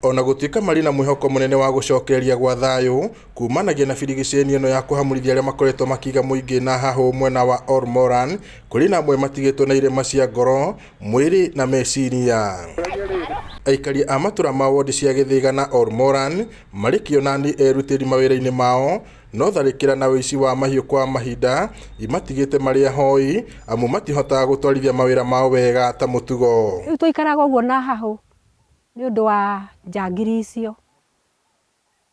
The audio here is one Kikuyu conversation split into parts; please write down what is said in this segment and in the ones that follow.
Ona gũtuĩka marĩ na mwĩhoko mũnene wa gũcokereria gwa thayũ kumanagia na birigiceni ĩno ya kũhamũrithia arĩa makoretwo makĩiga mũingĩ na hahũ mwena wa Olmoran, kũrĩ na amwe matigĩtwo na irema cia ngoro, mwĩrĩ na meciria. Aikari a matũra ma wondi cia Gĩthĩga na Olmoran marĩ kĩo na nĩ erutĩri mawĩra-inĩ mao, no tharĩkĩra na ũici wa mahiũ kwa mahinda imatigĩte marĩ ahoi amu matihotaga gũtwarithia mawĩra mao wega ta mũtugo. Rĩu tũikaraga ũguo na hahũ nĩ ũndũ wa njangiri icio.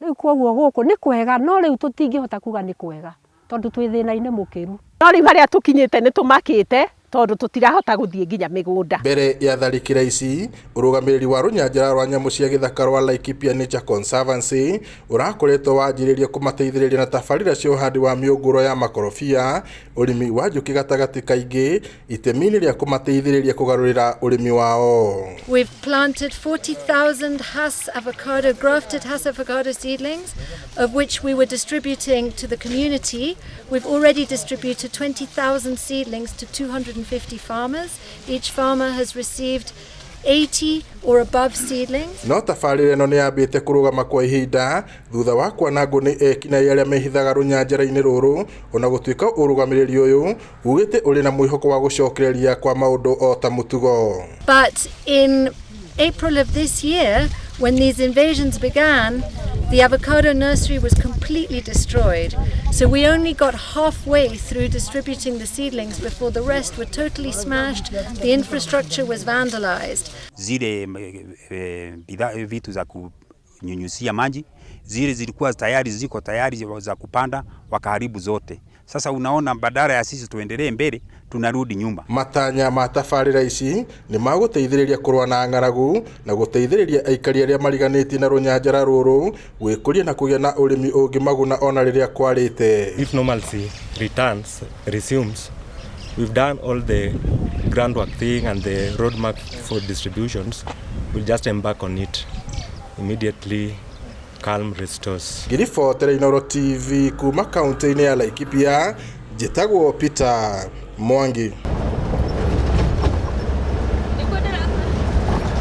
Rĩu koguo gũkũ nĩ kwega, no rĩu tũtingĩhota kuga nĩ kwega tondũ twĩ thĩna-inĩ mũkĩru. No rĩu harĩa tũkinyĩte nĩ tũmakĩte tondũ tũtirahota gũthiĩ nginya mĩgũnda. Mbere ya tharĩkĩra ici, ũrũgamĩrĩri wa rũnyanjara rwa nyamũ cia gĩthaka rwa Laikipia Nature Conservancy ũrakoretwo wanjĩrĩria kũmateithĩrĩria na tabarĩra cia ũhandi wa mĩũngũrwa ya makorobia, ũrĩmi wa njũkĩ gatagatĩ kaingĩ itemi-inĩ rĩa kũmateithĩrĩria kũgarũrĩra ũrĩmi wao. We've planted 40,000 Hass avocado, grafted Hass avocado seedlings, of which we were distributing to the community. We've already distributed 20,000 seedlings to 250 farmers. Each farmer has received 80 or above seedlings. No tabarĩra ĩno nĩ yambĩte kũrũgama kwa ihinda thutha wa kwanangwo nĩ ekinaĩ arĩa mehithaga rũnyanjara-inĩ rũrũ, ona gũtuĩka ũrũgamĩrĩri ũyũ ugĩte ũrĩ na mwĩhoko wa gũcokereria kwa maũndũ o ta mũtugo. But in April of this year, when these invasions began, the avocado nursery was completely destroyed. So we only got halfway through distributing the seedlings before the rest were totally smashed. The infrastructure was vandalized. Zile bidhaa, vitu za kunyunyuzia maji zile zilikuwa tayari, ziko tayari za kupanda, wakaharibu zote. Sasa unaona, badala ya sisi tuendelee mbele, tunarudi nyuma. Matanya ma tabarĩra ici nĩ magũteithĩrĩria kũrũa na ng'aragu na gũteithĩrĩria aikari arĩa mariganĩtie na rũnyanjara rũrũ gwĩkũria na kũgĩa na ũrĩmi ũngĩmaguna ona rĩrĩa kwarĩte. If normalcy returns, resumes, we've done all the groundwork thing and the roadmap for distributions. We'll just embark on it immediately. Calm restores. Ngĩribotera Inooro TV kuma kaunti-inĩ ya Laikipia, njĩtagwo Peter Mwangi.